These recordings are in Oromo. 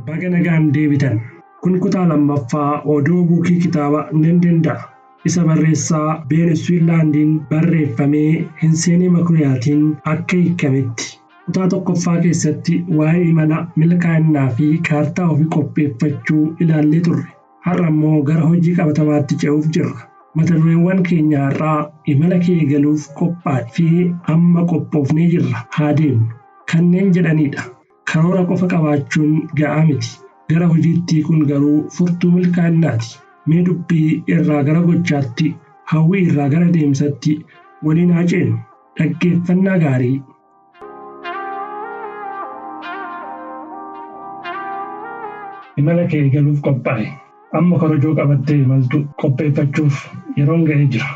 Baga nagaan deebitan. Kun kutaa lammaffaa oduu buukii kitaaba Nan Danda'a. Isa barreessaa Been Iswiinlaandiin barreeffamee Hinseenee Makuriyaatiin akka hiikametti. Kutaa tokkoffaa keessatti waa'ee imala milkaa'inaa fi kaartaa ofii qopheeffachuu ilaallee turre. Har'a immoo gara hojii qabatamaatti ce'uuf jirra. Mata dureewwan keenya har'aa imala kee eegaluuf qophaa'i fi amma qophoofnee jirra haa deemnu kanneen jedhanidha. Karoora qofa qabaachuun ga'aa miti. Gara hojiitti kun garuu furtuu milkaa'inaati. Mee dubbii irraa gara gochaatti, hawwii irraa gara deemsatti waliin haa ceenu. Dhaggeeffannaa gaarii. Imala kee eegaluuf qophaa'i. Amma korojoo qabattee imaltu qopheeffachuuf yeroon ga'ee jira.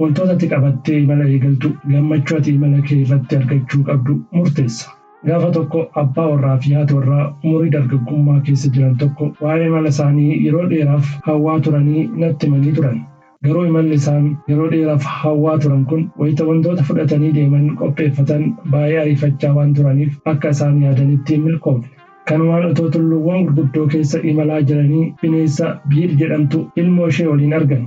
Wantoota ati qabattee imala eegaltu gammachuu ati imala kee irratti argachuu qabdu murteessa. Gaafa tokko abbaa warraa fi haati warraa umurii dargaggummaa keessa jiran tokko waa'ee imala isaanii yeroo dheeraaf hawwaa turanii natti himanii turan. Garuu imalli isaan yeroo dheeraaf hawwaa turan kun wayita wantoota fudhatanii deeman qopheeffatan baay'ee ariifachaa waan turaniif akka isaan yaadanitti hin milkoofne. Kanumaan otoo tulluuwwan gurguddoo keessa imalaa jiranii bineensa Biil jedhamtu ilmoo ishee waliin argan.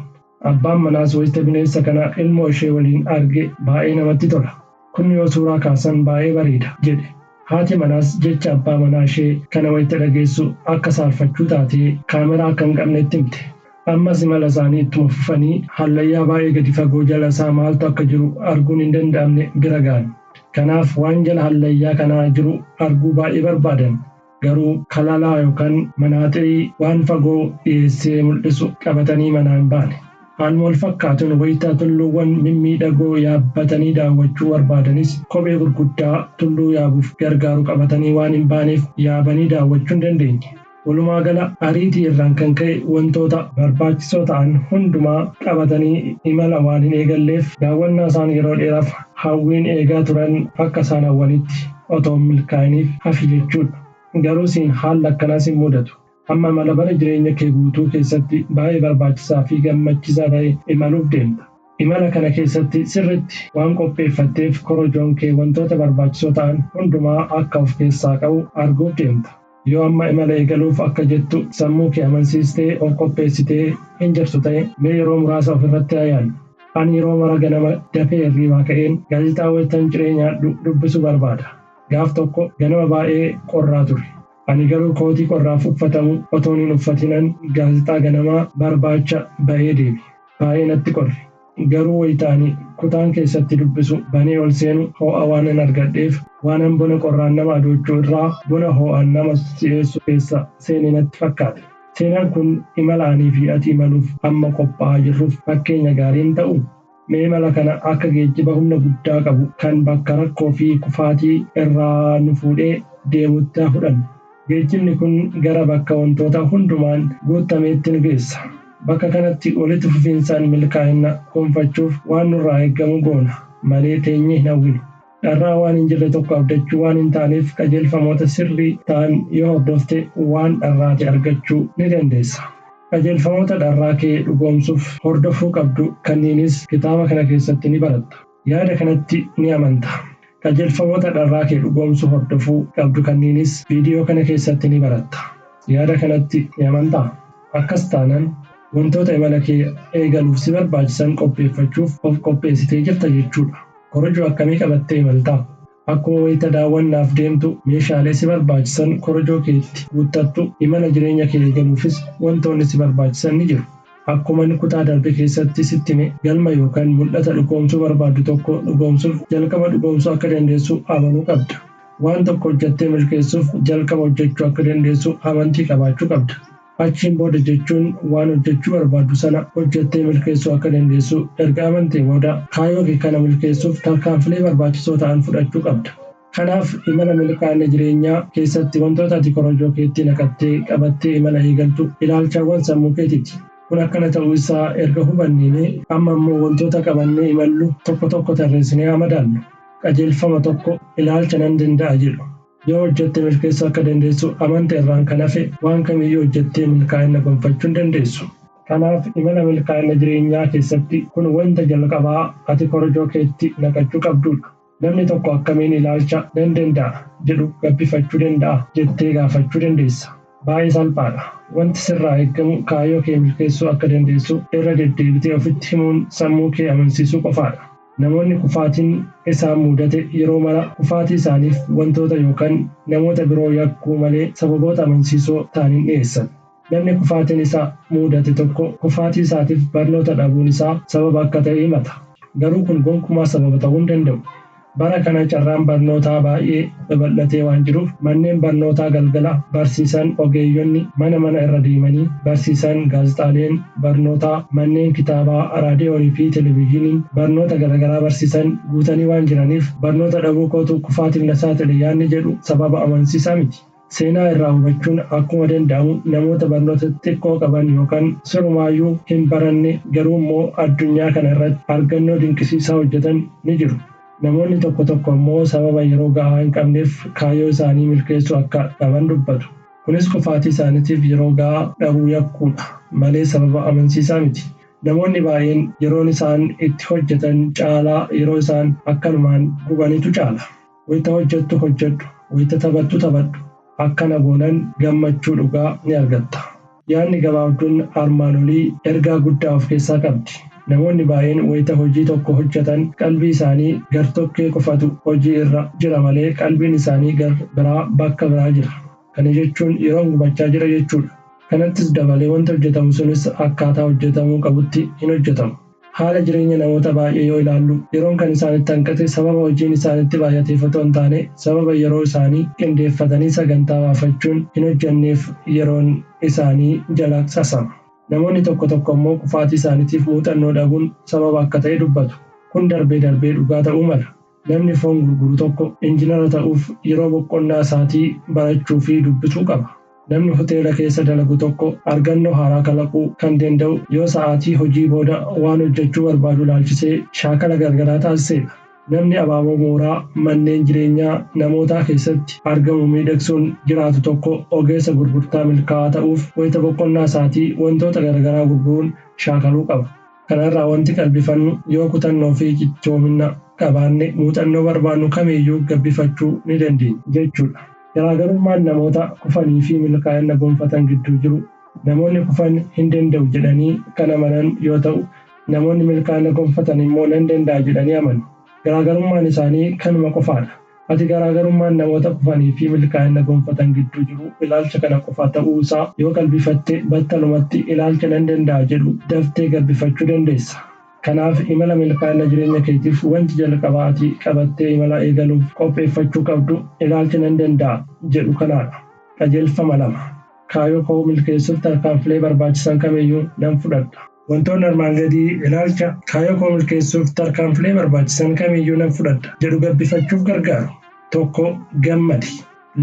Abbaan manaas wayita bineensa kana ilmoo ishee waliin arge baay'ee namatti tola. Kun yoo suuraa kaasan baay'ee bareeda jedhe. Haati manaas jecha abbaa manaa ishee kana wayita dhageessu akka saalfachuu taatee kaameraa akka hin qabnetti himte. Ammas imala isaanii ittuma fufanii hallayyaa baay'ee gadi fagoo jala isaa maaltu akka jiru arguun hin danda'amne bira ga'an. Kanaaf waan jala hallayyaa kanaa jiru arguu baay'ee barbaadan. Garuu kalalaa yookaan manaaxirii waan fagoo dhiyeessee mul'isu qabatanii manaa hin baane. Haaluma wal fakkaatuun wayita tulluuwwan mimmiidhagoo yaabbatanii daawwachuu barbaadanis kophee gurguddaa tulluu yaabuuf gargaaru qabatanii waan hin baaneef yaabanii daawwachuu hin dandeenye. Walumaa gala ariitii irraan kan ka'e wantoota barbaachisoo ta'an hundumaa qabatanii imala waan hin eegalleef daawwannaa isaan yeroo dheeraaf hawwiin eegaa turan akka isaan hawwanitti otoo hin milkaa'iniif hafe jechuudha. Garuu siin haalli akkanaas hin mudatu. Amma imala bara jireenya kee guutuu keessatti baay'ee barbaachisaa fi gammachiisaa ta'e imaluuf deemta. Imala kana keessatti sirriitti waan qopheeffatteef korojoon kee wantoota barbaachisoo ta'an hundumaa akka of keessaa qabu arguuf deemta. Yoo amma imala eegaluuf akka jettu sammuu kee amansiistee of qopheessitee hin jirtu ta'e mee yeroo muraasa ofirratti haa yaadnu. Ani yeroo mara ganama dafee hirribaa ka'een gaazexaa wayitan ciree nyaadhu dubbisuu barbaada. Gaaf tokko ganama baay'ee qorraa ture. Ani garuu kootii qorraaf uffatamu otoon hin uffatinan gaazexaa ganamaa barbaacha ba'ee deeme. Baay'ee natti qorre. Garuu wayita ani kutaan keessatti dubbisu banee ol seenu ho'a waanan argadheef waanan bona qorraan nama adoochuu irraa bona ho'aan nama si'eessu keessa seene natti fakkaate. Seenaan kun imala anii fi ati imaluuf amma qophaa'aa jirruuf fakkeenya gaarii hin ta'uu? Mee imala kana akka geejjiba humna guddaa qabu kan bakka rakkoo fi kufaatii irraa nu fuudhee deemutti haa fudhannu. Geejjibni kun gara bakka wantoota hundumaan guutameetti nu geessa. Bakka kanatti walitti fufiinsaan milkaa'ina gonfachuuf waan nurraa eegamu goona malee teenyee hin hawwinu. Dharraa waan hin jirre tokko abdachuu waan hin taaneef qajeelfamoota sirrii ta'an yoo hordofte waan dharraate argachuu ni dandeessa. Qajeelfamoota dharraa kee dhugoomsuuf hordofuu qabdu kanniinis kitaaba kana keessatti ni baratta. Yaada kanatti ni amanta. Qajeelfamoota dharraa kee dhugoomsuu hordofuu qabdu kanniinis viidiyoo kana keessatti ni baratta. Yaada kanatti ni amantaa? Akkas taanaan wantoota imala kee eegaluuf si barbaachisan qopheeffachuuf of qopheessitee jirta jechuudha. Korojoo akkamii qabattee imaltaa? Akkuma wayita daawwannaaf deemtu meeshaalee si barbaachisan korojoo keetti guuttattu imala jireenya kee eegaluufis wantoonni si barbaachisan ni jiru. Akkuman kutaa darbe keessatti sitti hime galma yookaan mul'ata dhugoomsuu barbaaddu tokko dhugoomsuuf jalqaba dhugoomsuu akka dandeessu amanuu qabda. Waan tokko hojjettee milkeessuuf jalqaba hojjechuu akka dandeessu amantii qabaachuu qabda. Achiin booda jechuun waan hojjechuu barbaaddu sana hojjettee milkeessuu akka dandeessu erga amantee booda kaayyoo kee kana milkeessuuf tarkaanfilee barbaachisoo ta'an fudhachuu qabda. Kanaaf imala milkaa'ina jireenyaa keessatti wantoota ati korojoo keetti naqattee qabattee imala eegaltu ilaalchawwan sammuu keetiiti. Kun akkana ta'uu isaa erga hubannee amma immoo wantoota qabannee imallu tokko tokko tarreessinee haa madaallu. Qajeelfama tokko ilaalcha nan danda'a jedhu. Yoo hojjette milkeessuu akka dandeessu amante irraan kan hafe waan kamiyyuu hojjettee milkaa'ina gonfachuu hin dandeessu. Kanaaf imala milkaa'ina jireenyaa keessatti kun wanta jalqabaa ati korojoo keetti naqachuu qabdudha. Namni tokko akkamiin ilaalcha nan danda'a jedhu gabbifachuu danda'a jettee gaafachuu dandeessa. Baay'ee salphaadha. Wanti sirraa eegamu kaayyoo kee milkeessuu akka dandeessu irra deddeebitee ofitti himuun sammuu kee amansiisuu qofaadha. Namoonni kufaatiin isaan mudate yeroo mara kufaatii isaaniif wantoota yookaan namoota biroo yakkuu malee sababoota amansiisoo ta'an hin dhiyeessan. Namni kufaatiin isa mudate tokko kufaatii isaatiif barnoota dhabuun isaa sababa akka ta'e himata. Garuu kun gonkumaa sababa ta'uu hin danda'u. Bara kana carraan barnootaa baay'ee babal'atee waan jiruuf manneen barnootaa galgala barsiisan, ogeeyyonni mana mana irra deemanii barsiisan, gaazexaaleen barnootaa, manneen kitaabaa, raadiyoonii fi televezyiiniin barnoota garaagaraa barsiisan guutanii waan jiraniif barnoota dhabuu kootu kufaatiif na saaxile yaadni jedhu sababa amansiisaa miti. Seenaa irraa hubachuun akkuma danda'amu namoota barnoota xiqqoo qaban yookaan sirumaayyuu hin baranne garuu immoo addunyaa kana irratti argannoo dinqisiisaa hojjetan ni jiru. Namoonni tokko tokko immoo sababa yeroo gahaa hin qabneef kaayyoo isaanii milkeessuu akka dhaban dubbatu. Kunis kufaatii isaaniitiif yeroo gahaa dhabuu yakkuudha malee sababa amansiisaa miti. Namoonni baay'een yeroon isaan itti hojjetan caalaa yeroo isaan akkanumaan gubanitu caala. Wayita hojjettu hojjedhu, wayita taphattu taphadhu. Akkana goonan gammachuu dhugaa ni argatta. Yaadni gabaabduun armaan olii ergaa guddaa of keessaa qabdi. Namoonni baay'een wayita hojii tokko hojjetan qalbii isaanii gartokkee qofatu hojii irra jira malee qalbiin isaanii gar biraa bakka biraa jira. Kana jechuun yeroon gubachaa jira jechuudha. Kanattis dabalee wanti hojjetamu sunis akkaataa hojjetamuu qabutti hin hojjetamu. Haala jireenya namoota baay'ee yoo ilaallu yeroon kan isaanitti hanqate sababa hojiin isaanitti baay'ateef otoo hin taane sababa yeroo isaanii qindeeffatanii sagantaa baafachuun hin hojjenneef yeroon isaanii jala sasama. Namoonni tokko tokko immoo kufaatii isaaniitiif muuxannoo dhabuun sababa akka ta'e dubbatu. Kun darbee darbee dhugaa ta'uu mala. Namni foon gurguru tokko injinara ta'uuf yeroo boqonnaa isaatii barachuu fi dubbisuu qaba. Namni hoteela keessa dalagu tokko argannoo haaraa kalaquu kan danda'u yoo sa'aatii hojii booda waan hojjechuu barbaadu ilaalchisee shaakala gargaraa taasisedha. Namni abaaboo mooraa manneen jireenyaa namootaa keessatti argamu miidhagsuun jiraatu tokko ogeessa gurgurtaa milkaa'aa ta'uuf wayita boqonnaa isaatii wantoota garagaraa gurguruun shaakaluu qaba. Kanarraa wanti qalbifannu yoo kutannoo fi cichoomina qabaanne muuxannoo barbaannu kamiyyuu gabbifachuu ni dandeenya jechuudha. Garaagarummaan namoota kufanii fi milkaa'ina gonfatan gidduu jiru namoonni kufan hin danda'u jedhanii kan amanan yoo ta'u, namoonni milkaa'ina gonfatan immoo nan danda'a jedhanii amanu. Garaagarummaan isaanii kanuma qofaadha. Ati garaagarummaan namoota kufanii fi milkaa'ina gonfatan gidduu jiru ilaalcha kana qofa ta'uu isaa yoo qalbifatte battalumatti ilaalcha nan danda'a jedhu daftee gabbifachuu dandeessa. Kanaaf imala milkaa'ina jireenya keetiif wanti jalqabaa ati qabattee imala eegaluuf qopheeffachuu qabdu ilaalcha nan danda'a jedhu kanaadha. Qajeelfama 2. Kaayyoo koo milkeessuuf tarkaanfilee barbaachisan kamiyyuu nan fudhadha. Wantoonni armaan gadii ilaalcha kaayyoo koo milkeessuuf tarkaanfilee barbaachisan kamiyyuu nan fudhadha jedhu gabbifachuuf gargaaru. 1. Gammadi.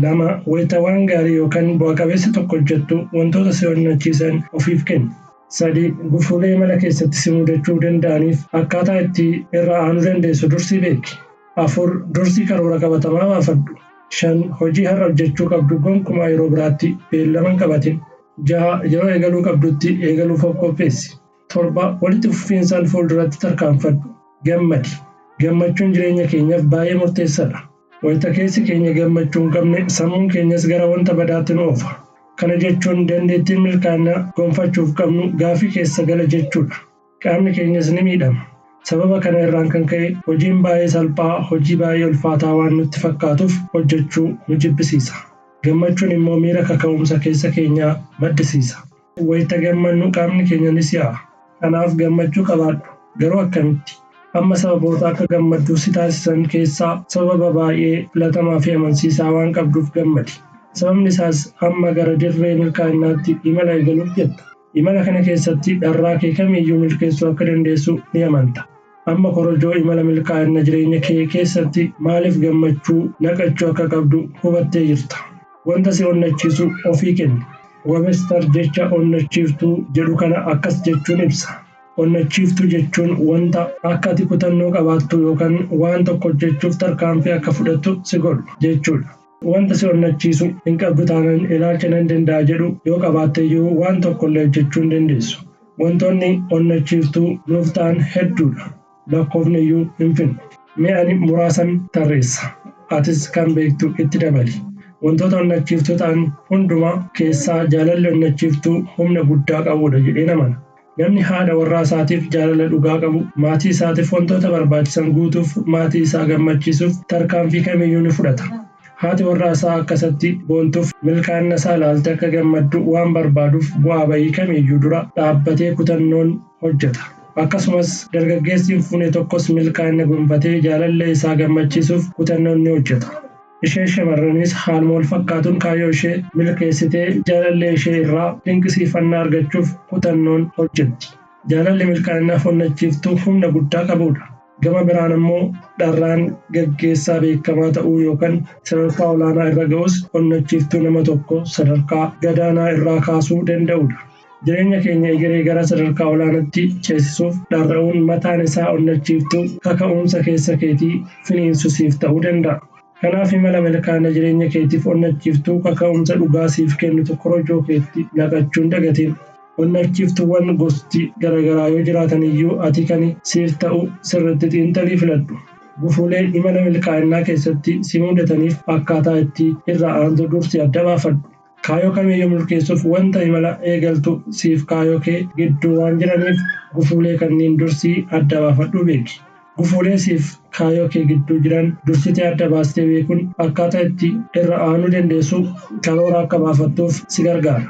2. Wayita waan gaarii yookaan bu'a qabeessa tokko hojjettu wantoota si onnachiisan ofiif kenni. 3. Gufuulee imala keessatti si mudachuu danda'aniif akkaataa itti irra aanuu dandeessu dursii beeki. 4. Dursii karoora qabatamaa baafadhu. 5. Hojii har'a hojjechuu qabdu gonkumaa yeroo biraatti beellama hin qabatin. 6. Yeroo eegaluu qabdutti eegaluuf of qopheessi. 7. Walitti fufiinsaan fuulduratti tarkaanfadhu. Gammadi. Gammachuun jireenya keenyaaf baay'ee murteessaadha. Wayita keessi keenya gammachuu hin qabne sammuun keenyas gara wanta badaatti nu oofa. Kana jechuun dandeettiin milkaa'ina gonfachuuf qabnu gaafii keessa gala jechuudha. Qaamni keenyas ni miidhama. Sababa kana irraan kan ka'e hojiin baay'ee salphaa hojii baay'ee ulfaataa waan nutti fakkaatuuf hojjechuu nu jibbisiisa. Gammachuun immoo miira kaka'umsa keessa keenyaa maddisiisa. Wayita gammannu qaamni keenya ni si'aa'a. Kanaaf gammachuu qabaadhu. Garuu akkamitti? Amma sababoota akka gammaddu si taasisan keessaa sababa baay'ee filatamaa fi amansiisaa waan qabduuf gammadi. Sababni isaas amma gara dirree milkaa'inaatti imala eegaluuf jetta. Imala kana keessatti dharraa kee kamiyyuu milkeessuu akka dandeessu ni amanta. Amma korojoo imala milkaa'ina jireenya kee keessatti maaliif gammachuu naqachuu akka qabdu hubattee jirta. Wanta si onnachiisu ofii kenni. Webster jecha onnachiiftuu jedhu kana akkas jechuun ibsa. Onnachiiftuu jechuun wanta akka ati kutannoo qabaattu yookaan waan tokko hojjechuuf tarkaanfii akka fudhattu si godhu jechuudha. Wanta si onnachiisu hin qabdu taanaan ilaalcha nan danda'a jedhu yoo qabaatteyyuu waan tokkollee hojjechuu hin dandeessu. Wantoonni onnachiiftuu nuuf ta'an hedduudha. Lakkoofneyyuu hin fixnu. Mee ani muraasan tarreessa. Atis kan beektu itti dabali. Wantoota onnachiiftuu ta'an hundumaa keessaa jaalalli onnachiiftuu humna guddaa qabudha jedheen amana. Namni haadha warraa isaatiif jaalala dhugaa qabu, maatii isaatiif wantoota barbaachisan guutuuf, maatii isaa gammachiisuuf tarkaanfii kamiyyuu ni fudhata. Haati warraa isaa akkasatti boontuuf milkaa'ina isaa ilaaltee akka gammaddu waan barbaaduuf bu'aa bayii kamiyyuu dura dhaabbatee kutannoon hojjeta. Akkasumas dargaggeessi hin fuune tokkos milkaa'ina gonfatee jaalallee isaa gammachiisuuf kutannoon ni hojjeta. Isheen shamarranis haaluma wal fakkaatuun kaayyoo ishee milkeessitee jaalallee ishee irraa dinqisiifannaa argachuuf kutannoon hojjetti. Jaalalli milkaa'inaaf onnachiiftuu humna guddaa qabudha. Gama biraan ammoo dharraan gaggeessaa beekamaa ta'uu yookaan sadarkaa olaanaa irra ga'us onnachiiftuu nama tokko sadarkaa gadaanaa irraa kaasuu danda'udha. Jireenya keenya egeree gara sadarkaa olaanaatti ceesisuuf dharra'uun mataan isaa onnachiiftuu kaka'umsa keessa keetii finiinsu siif ta'uu danda'a. Kanaaf imala milkaa'ina jireenya keetiif onnachiiftuu kaka'umsa dhugaa siif kennitu korojoo keetti naqachuun dagatiin. Onnachiiftuuwwan gosti garaagaraa yoo jiraatan iyyuu ati kan siif ta'u sirriitti xiinxalii filadhu. Gufuulee imala milkaa'inaa keessatti si mudataniif akkaataa itti irra aantu dursi adda baafadhu. Kaayyoo kamiyyuu milkeessuuf wanta imala eegaltu siif kaayyoo kee gidduu waan jiraniif gufuulee kanneen dursii adda baafadhuu beeki. Gufuulee siif kaayyoo kee gidduu jiran dursitee adda baastee beekuun akkaataa itti irra aanuu dandeessu karoora akka baafattuuf si gargaara.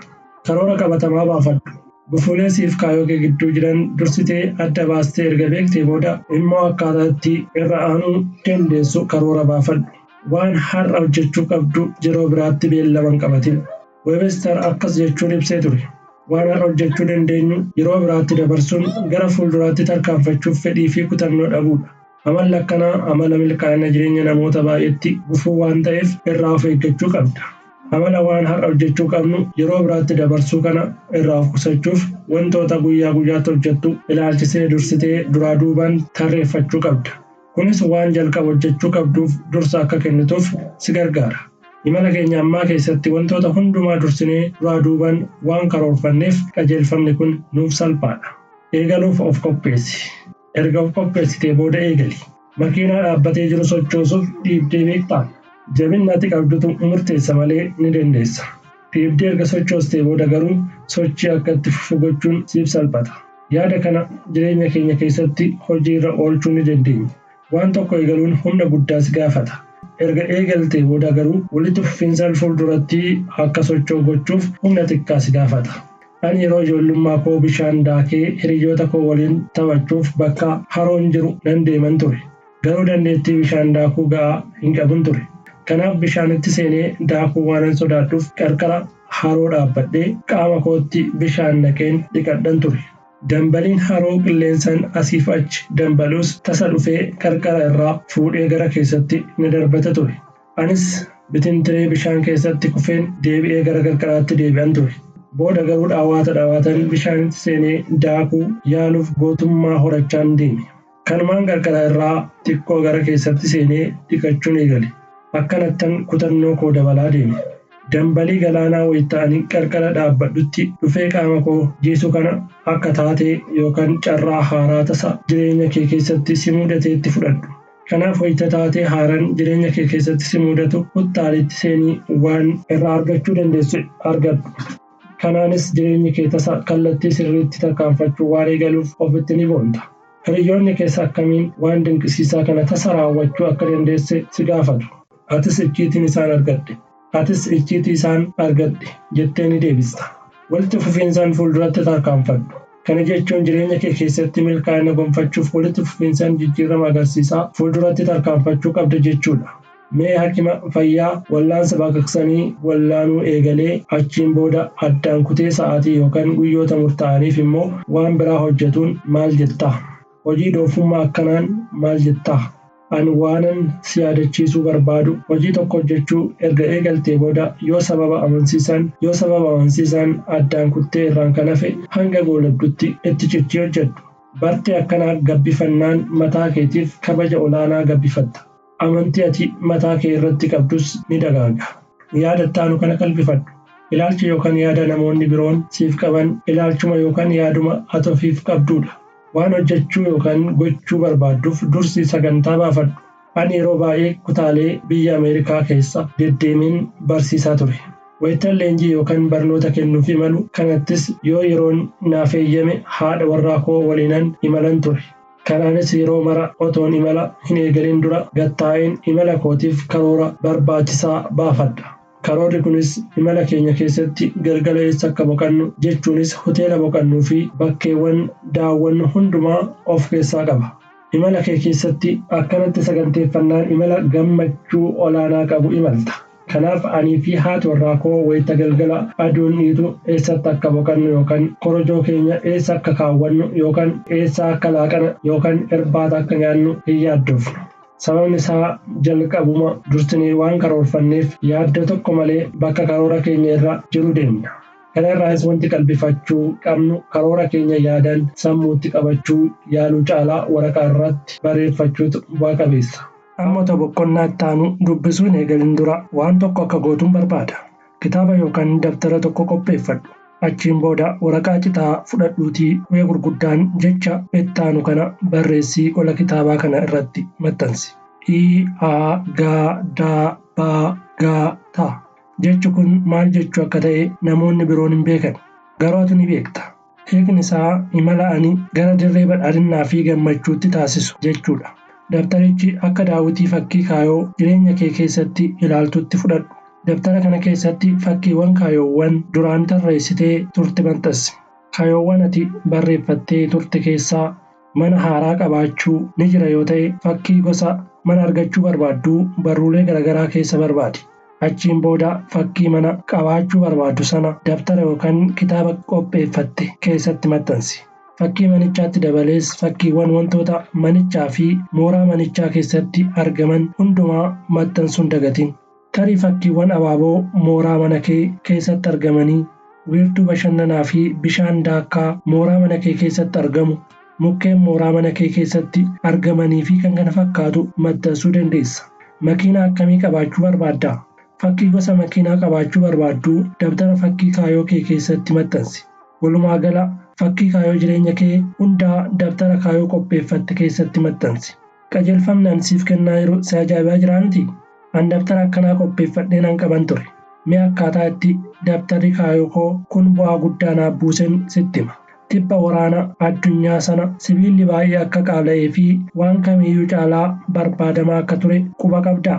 Karoora qabatamaa baafadhu. Gufuulee siif kaayyoo kee gidduu jiran dursitee adda baastee erga beektee booda immoo akkaataa itti irra aanuu dandeessu karoora baafadhu. Waan har'a hojjechuu qabdu yeroo biraatti beellama hin qabatin. Webster akkas jechuun ibsee ture. Waan har'a hojjechuu dandeenyu yeroo biraatti dabarsuun gara fuulduraatti tarkaanfachuuf fedhii fi kutannoo dhabuudha. Amalli akkanaa amala milkaa'ina jireenya namoota baay'eetti gufuu waan ta'eef irraa of eeggachuu qabda. Amala waan har'a hojjechuu qabnu yeroo biraatti dabarsuu kana irraa of qusachuuf wantoota guyyaa guyyaatti hojjettu ilaalchisee dursitee duraa duubaan tarreeffachuu qabda. Kunis waan jalqaba hojjechuu qabduuf dursa akka kennituuf si gargaara. Imala keenya ammaa keessatti wantoota hundumaa dursinee duraa duubaan waan karoorfanneef qajeelfamni kun nuuf salphaadha. Eegaluuf of qopheessi. Erga of qopheessitee booda eegali. Makiinaa dhaabbatee jiru sochoosuuf dhiibdee beektaa? Jabinni ati qabdutu murteessa malee ni dandeessa. Dhiibdee erga sochoostee booda garuu sochii akka itti fufu gochuun siif salphata. Yaada kana jireenya keenya keessatti hojii irra oolchuu ni dandeenya. Waan tokko eegaluun humna guddaa si gaafata. Erga eegaltee booda garuu walitti fufinsaan fuulduratti akka socho'u gochuuf humna xiqqaa si gaafata. Ani yeroo ijoollummaa koo bishaan daakee hiriyoota koo waliin taphachuuf bakka haroon jiru nan deeman ture. Garuu dandeettii bishaan daakuu ga'aa hin qabun ture. Kanaaf bishaanitti seenee daakuu waanan sodaadhuuf qarqara haroo dhaabbadhee qaama kootti bishaan naqeen dhiqadhan ture. Dambaliin haroo qilleensaan asiif achi dambaluus tasa dhufee qarqara irraa fuudhee gara keessatti na darbata ture. Anis bitintiree bishaan keessatti kufeen deebi'ee gara qarqaraatti deebi'an ture. Booda garuu dhawaata dhawaatan bishaanitti seenee daakuu yaaluuf gootummaa horachaan deeme. Kanumaan qarqara irraa xiqqoo gara keessatti seenee dhiqachuun eegale. Akkanattan kutannoo koo dabalaa deeme. Dambalii galaanaa wayita'anii qarqara dhaabbadhutti dhufee qaama koo jiisu kana akka taatee yookaan carraa haaraa tasa jireenya kee keessatti si mudateetti fudhadhu. Kanaaf wayita taatee haaraan jireenya kee keessatti si mudatu uttaalitti seenii waan irraa argachuu dandeessu argadhu. Kanaanis jireenyi kee tasa kallattii sirriitti tarkaanfachuu waan eegaluuf ofitti ni boonta. Hiriyoonni keessa akkamiin waan dinqisiisaa kana tasa raawwachuu akka dandeesse si gaafatu. Atis icciitiin isaan argadhe. Atis icciitii isaan argadhe jettee ni deebista. Walitti fufinsaan fuulduratti tarkaanfadhu. Kana jechuun jireenya kee keessatti milkaa'ina gonfachuuf walitti fufinsaan jijjiirama agarsiisaa fuulduratti tarkaanfachuu qabda jechuudha. Mee hakima fayyaa wallaansa baqaqsanii wallaanuu eegalee achiin booda addaan kutee sa'aatii yookaan guyyoota murtaa'aniif immoo waan biraa hojjetuun maal jettaa? Hojii doofummaa akkanaan maal jettaa? Ani waanan si yaadachiisuu barbaadu hojii tokko hojjechuu erga eegaltee booda yoo sababa amansiisaan addaan kuttee irraan kan hafe hanga goolabdutti itti cichii hojjedhu. Bartee akkanaa gabbifannaan mataa keetiif kabaja olaanaa gabbifatta. Amantii ati mataa kee irratti qabdus ni dagaaga. Yaada itti kana qalbifadhu. Ilaalcha yookaan yaada namoonni biroon siif qaban ilaalchuma yookaan yaaduma ati ofiif qabdudha. Waan hojjechuu yookaan gochuu barbaadduuf dursi sagantaa baafadhu. Ani yeroo baay'ee kutaalee biyya Ameerikaa keessa deddeemeen barsiisaa ture. Wayitan leenjii yookaan barnoota kennuuf imalu kanattis yoo yeroon naaf eeyyame haadha warraa koo waliinan imalan ture. Kanaanis yeroo mara otoon imala hin eegalin dura gattaa'een imala kootiif karoora barbaachisaa baafadha. Karoorri kunis imala keenya keessatti galgala eessa akka boqannu jechuunis hoteela boqannuu fi bakkeewwan daawwannu hundumaa of keessaa qaba. Imala kee keessatti akkanatti saganteeffannaan imala gammachuu olaanaa qabu imalta. Kanaaf anii fi haati warraa koo wayita galgala aduun dhiitu eessatti akka boqannu yookaan korojoo keenya eessa akka kaawwannu yookaan eessa akka laaqana yookaan irbaata akka nyaannu hin yaaddofnu. Sababni isaa jalqabuma dursinee waan karoorfanneef yaaddoo tokko malee bakka karoora keenya irra jiru deemna. Kana irraas wanti qalbifachuu qabnu karoora keenya yaadaan sammuutti qabachuu yaaluu caalaa waraqaa irratti barreeffachuutu bu'a qabeessa. Amma otoo boqonnaa itti aanu dubbisuu hin eegalin dura waan tokko akka gootuun barbaada. Kitaaba yookaan dabtara tokko qopheeffadhu. Achiin booda waraqaa citaa fudhadhuutii qubee gurguddaan jecha itti aanu kana barreessii qola kitaabaa kana irratti maxxansi. I A G D B G T. Jechi kun maal jechuu akka ta'e namoonni biroon hin beekan. Garuu ati ni beekta. Hiikni isaa imala ani gara dirree badhaadhinaa fi gammachuutti taasisu jechuudha. Dabtarichi akka daawwitii fakkii kaayoo jireenya kee keessatti ilaaltutti fudhadhu. Dabtara kana keessatti fakkiiwwan kaayoowwan duraan tarreessitee turte maxxansi. Kaayoowwan ati barreeffattee turte keessaa mana haaraa qabaachuu ni jira yoo ta'e fakkii gosa mana argachuu barbaadduu barruulee garaagaraa keessa barbaadi. Achiin booda fakkii mana qabaachuu barbaaddu sana dabtara yookaan kitaaba qopheeffatte keessatti maxxansi. Fakkii manichaatti dabalees fakkiiwwan wantoota manichaa fi mooraa manichaa keessatti argaman hundumaa maxxansuun dagatin. Tarii fakkiiwwan abaaboo mooraa mana kee keessatti argamanii, wiirtuu bashannanaa fi bishaan daakkaa mooraa mana kee keessatti argamu, mukkeen mooraa mana kee keessatti argamanii fi kan kana fakkaatu maxxansuu dandeessa. Makiinaa akkamii qabaachuu barbaaddaa? Fakkii gosa makiinaa qabaachuu barbaadduu dabtara fakkii kaayoo kee keessatti maxxansi. Walumaa gala fakkii kaayoo jireenya kee hundaa dabtara kaayoo qopheeffatte keessatti maxxansi. Qajeelfamni ani siif kennaa jiru si ajaa'ibaa jiraa miti? An dabtara akkanaa qopheeffadhee nan qaban ture. Mee akkaataa itti dabtarri kaayoo koo kun bu'aa guddaa naaf buusen sitti hima. Tibba waraana addunyaa sana sibiilli baay'ee akka qaala'ee fi waan kamiyyuu caalaa barbaadamaa akka ture quba qabdaa?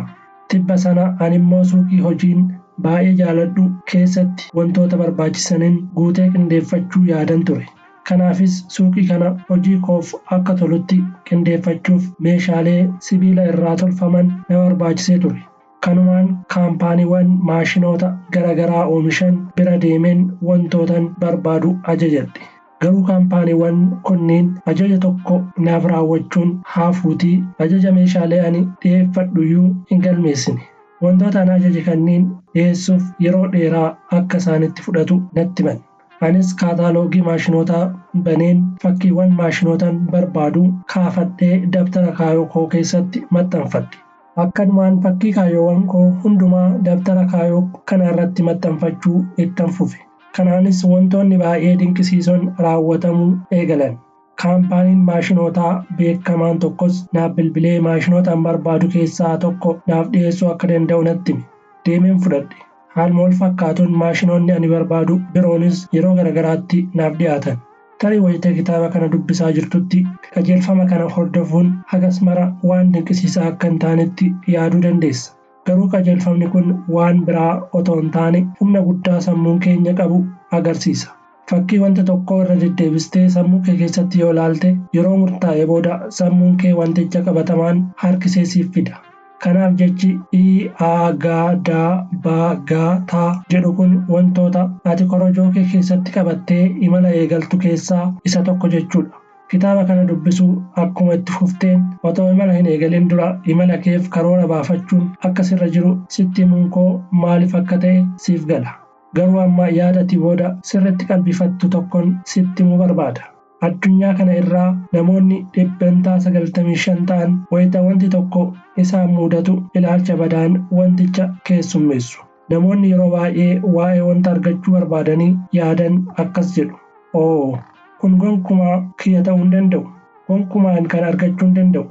Tibba sana ani immoo suuqii hojiin baay'ee jaaladhu keessatti wantoota barbaachisaniin guutee qindeeffachuu yaadan ture. Kanaafis suuqii kana hojii koof akka tolutti qindeeffachuuf meeshaalee sibiila irraa tolfaman na barbaachisee ture. Kanumaan kaampaaniiwwan maashinoota garaagaraa oomishan bira deemeen wantootan barbaadu ajajadhe. Garuu kaampaaniiwwan kunniin ajaja tokko naaf raawwachuun haafuutii ajaja meeshaalee ani dhiyeeffadhuyyuu hin galmeessine. Wantoota ani ajaje kanneen dhiyeessuuf yeroo dheeraa akka isaanitti fudhatu natti himan. Anis kaataaloogii maashinootaa baneen fakkiiwwan maashinootaan barbaadu kaafadhee dabtara kaayoo koo keessatti maxxanfadhe. Akkanumaan fakkii kaayoowwan koo hundumaa dabtara kaayoo kana irratti maxxanfachuu ittan fufe. Kanaanis wantoonni baay'ee dinqisiisoon raawwatamuu eegalan. Kaampaaniin maashinootaa beekamaan tokkos naaf bilbilee maashinootaan barbaadu keessaa tokko naaf dhiyeessuu akka danda'u natti hime. Deemeen fudhadhe. Haaluma wal fakkaatuun maashinoonni ani barbaadu biroonis yeroo garaagaraatti naaf dhiyaatan. Tarii wayita kitaaba kana dubbisaa jirtutti qajeelfama kana hordofuun hagas mara waan dinqisiisaa akka hin taanetti yaaduu dandeessa. Garuu qajeelfamni kun waan biraa otoo hin taane humna guddaa sammuun keenya qabu agarsiisa. Fakkii wanta tokkoo irra deddeebistee sammuu kee keessatti yoo ilaalte yeroo murtaa'e booda sammuun kee wanticha qabatamaan harkisee siif fida. Kanaaf jechi I A G D B G T jedhu kun wantoota ati korojoo kee keessatti qabattee imala eegaltu keessaa isa tokko jechuudha. Kitaaba kana dubbisuu akkuma itti fufteen otoo imala hin eegalin dura imala keef karoora baafachuun akka sirra jiru sitti himuun koo maaliif akka ta'e siif gala. Garuu amma yaada ati booda sirriitti qalbifattu tokkoon sitti himuu barbaada. Addunyaa kana irraa namoonni 95% ta'an wayita wanti tokko isaan mudatu ilaalcha badaan wanticha keessummeessu. Namoonni yeroo baay'ee waa'ee wanta argachuu barbaadanii yaadan akkas jedhu. Oo, kun gonkumaa kiyya ta'uu hin danda'u. Gonkumaan kan argachuu hin danda'u.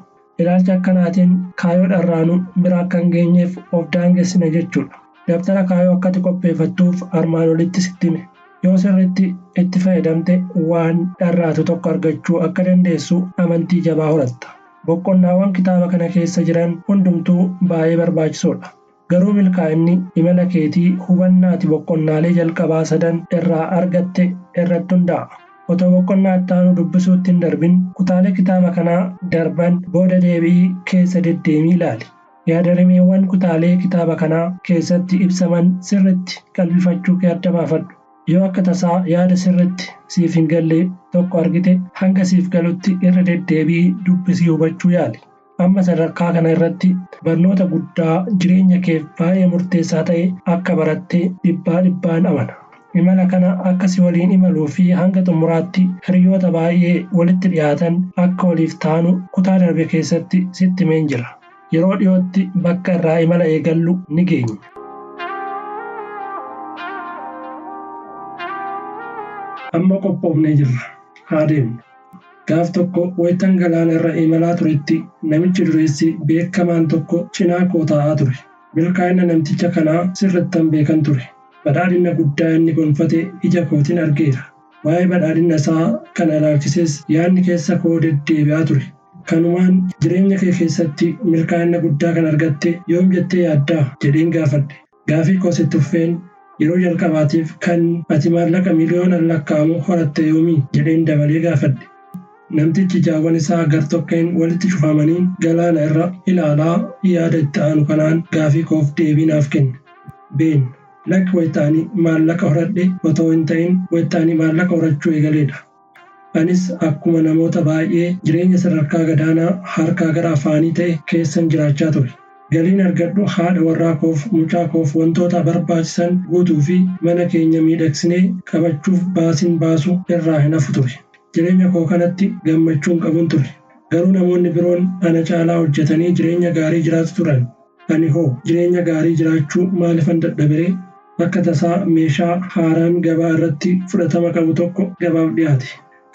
Ilaalcha akkanaatiin kaayyoo dharraanu bira akka hin geenyeef of daangessina jechuudha. Dabtara kaayyoo akkati qopheeffattuuf armaan olitti sitti hime. Yoo sirriitti itti fayyadamte waan dharraatu tokko argachuu akka dandeessu amantii jabaa horatta. Boqonnaawwan kitaaba kana keessa jiran hundumtuu baay'ee barbaachisoodha. Garuu milkaa'inni imala keetii hubannaa ati boqonnaalee jalqabaa sadan irraa argatte irratti hundaa'a. Otoo boqonnaa itti aanu dubbisuutti hin darbin kutaalee kitaaba kanaa darban booda deebi'ii keessa deddeemii ilaali. Yaadarimeewwan kutaalee kitaaba kanaa keessatti ibsaman sirriitti qalbifachuu kee adda baafadhu. Yoo akka tasaa yaada sirriitti siif hin galle tokko argite hanga siif galutti irra deddeebi'ii dubbisii hubachuu yaali. Amma sadarkaa kana irratti barnoota guddaa jireenya keef baay'ee murteessaa ta'e akka baratte dhibbaa dhibbaan amana. Imala kana akka si waliin imaluu fi hanga xumuraatti hiriyoota baay'ee walitti dhiyaatan akka waliif taanu kutaa darbe keessatti sitti himeen jira. Yeroo dhiyootti bakka irraa imala eegallu ni geenya. Amma qophoofnee jirra. Haa deemnu. Gaaf tokko wayitan galaana irra imalaa turetti namichi dureessi beekamaan tokko cinaa koo taa'aa ture. Milkaa'ina namticha kanaa sirrittan beekan ture. Badhaadhina guddaa inni gonfate ija kootiin argeera. Waa'ee badhaadhina isaa kana ilaalchisees yaadni keessa koo deddeebi'aa ture. Kanumaan jireenya kee keessatti milkaa'ina guddaa kan argatte yoom jettee yaaddaa jedheen gaafadhe. Gaafii koos itti fufeen yeroo jalqabaatiif kan ati maallaqa miliyoonaan lakkaa'amu horatte yoomii jedheen dabalee gaafadhe. Namtichi ijaawwan isaa gartokkeen walitti cufamaniin galaana irra ilaalaa yaada itti aanu kanaan gaafii koof deebii naaf kenne. Been, lakki wayitaanii maallaqa horadhe otoo hin ta'in wayitaanii maallaqa horachuu eegaleedha. Anis akkuma namoota baay'ee jireenya sadarkaa gadaanaa harkaa gara afaanii ta'e keessan jiraachaa ture. Galiin argadhu haadha warraa koof mucaa koof wantoota barbaachisan guutuu fi mana keenya miidhagsinee qabachuuf baasiin baasu irraa hin hafu ture. Jireenya koo kanatti gammachuun qabun ture. Garuu namoonni biroon ana caalaa hojjetanii jireenya gaarii jiraatu turan. Ani hoo jireenya gaarii jiraachuu maalifan dadhaberee? Akka tasaa meeshaa haaraan gabaa irratti fudhatama qabu tokko gabaaf dhiyaate.